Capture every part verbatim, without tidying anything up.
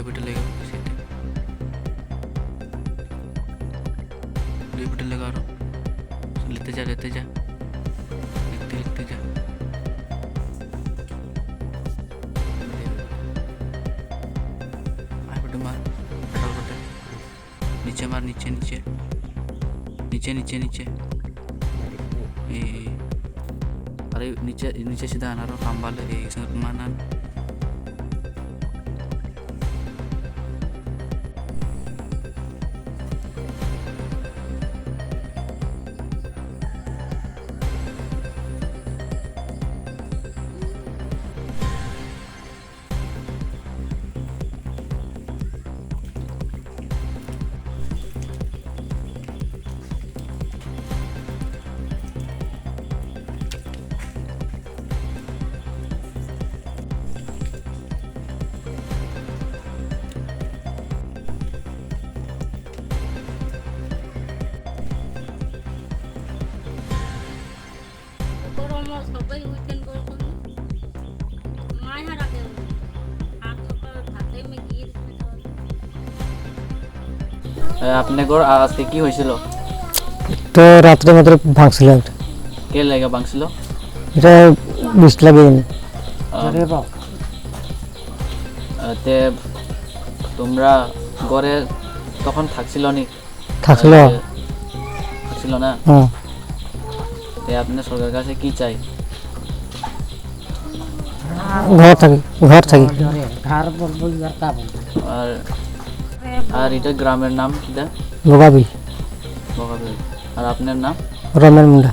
Dui bottle lega, sete. Dui bottle lega aro. Lete ja, lete ja. Likte, likte ja. Ai, bottle mar. Bottle, bottle. Niche mar, niche, niche. Niche, niche, niche. Eh, eh. Are niche, niche sida anaro kambale, eh, isang manan. এ, আপনার ঘর আ-, আজকে কি হয়েছিল? তো রাত্রে মাত্র ভাঙছিল একটা। কে লেগে ভাঙছিল? এটা বিষ লাগে। আহ, আহ, তে তোমরা ঘরে তখন থাকছিল নি? থাকছিল। আহ, থাকছিল না? হুম। তে আপনি সরকারের কাছে কি চাই? ঘর থাকি, ঘর থাকি। আর, আর এটা গ্রামের নাম কিটা? বগাবিল। বগাবিল। আর আপনার নাম? রমেন মুন্ডা।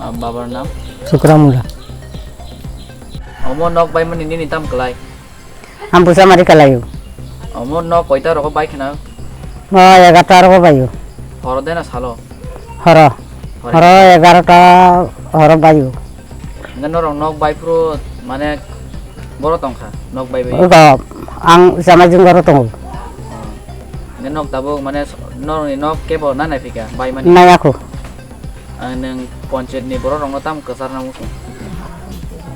আর বাবার নাম? শুক্রা Munda. Omo nok baimani nini tam kwlai? Ang busa mari kalaio. Omo nok koita rogo bai khna? O egarta rogo baio. Horo de na salo? Horo. Horo. Horo egarta horo baio. Hingke norok nok bai phuru mane boro tongkha, nok bai bai. Ogo ang jamai jung goro tongo. Hingke nok tabuk mane norokni nok kebo na naiphika bai mani? Naiya kho. Ang nwng ponchayat ni borok rokno tamo kwcharna muchung?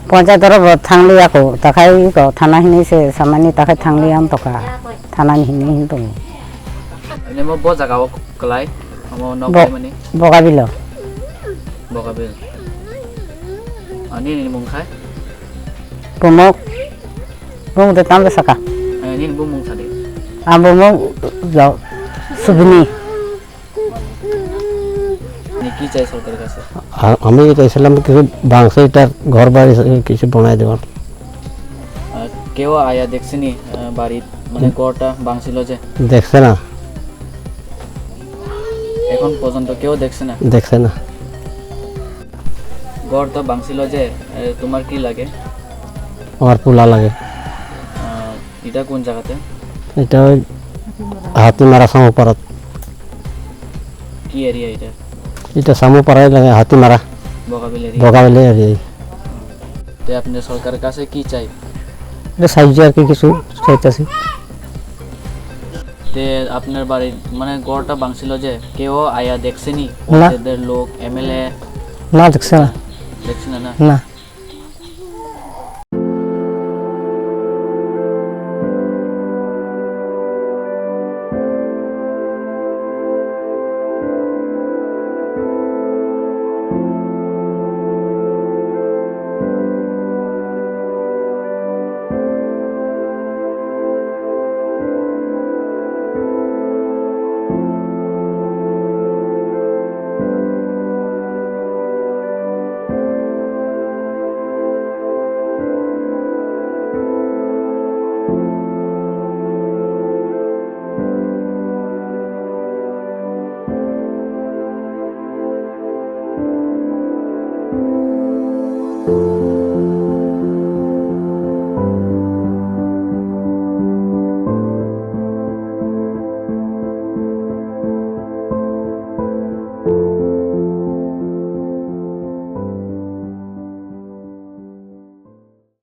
Ponchayat oro bo thangliya kho, takhai ko thana hinwi se samani takhai thangliya wng tokha, thana ni hinwi hin tongo. Nemo bo jaga o kwlai, omo nok Bo-, bai mani? Bogabilo. Bogabil. Ani ni mung khai? Bumuk. Bumuk de tambe saka. Eh, nini bumung sadi. Ang bumuk lo subini. আপনি কি চাই সরকারের কাছে? আ-, আমি চাইছিলাম কিছু ভাঙছে, এটার ঘর বাড়ি কিছু বানাই দেওয়ার। আহ, কেউ আয়া দেখছেনি, আহ, বাড়িত, মানে, ঘরটা ভাঙছিল যে? দেখছে না। এখন পর্যন্ত কেউ দেখছে না? দেখছে না। ঘরটা ভাঙছিল যে, এ, তোমার কি লাগে? আমার পোলা লাগে। আহ, এটা কোন জায়গাতে? এটা ওই হাতিমারা সামুপাড়াত। কি এরিয়া এটা? এটা সামুপাড়ায় লাগে, হাতিমারা। বগাবিল এরিয়া? বগাবিল এরিয়া। তে আপনি সরকারের কাছে কি চাই? এটা সাহায্য আর কি কিছু চাইতেছি। তে আপনার বাড়ির মানে ঘরটা ভাঙছিল যে কেউ আয়া দেখছেনি? না। পঞ্চায়েতের লোক, এমএলএ? না, দেখছে না। দেখছে না, না? না।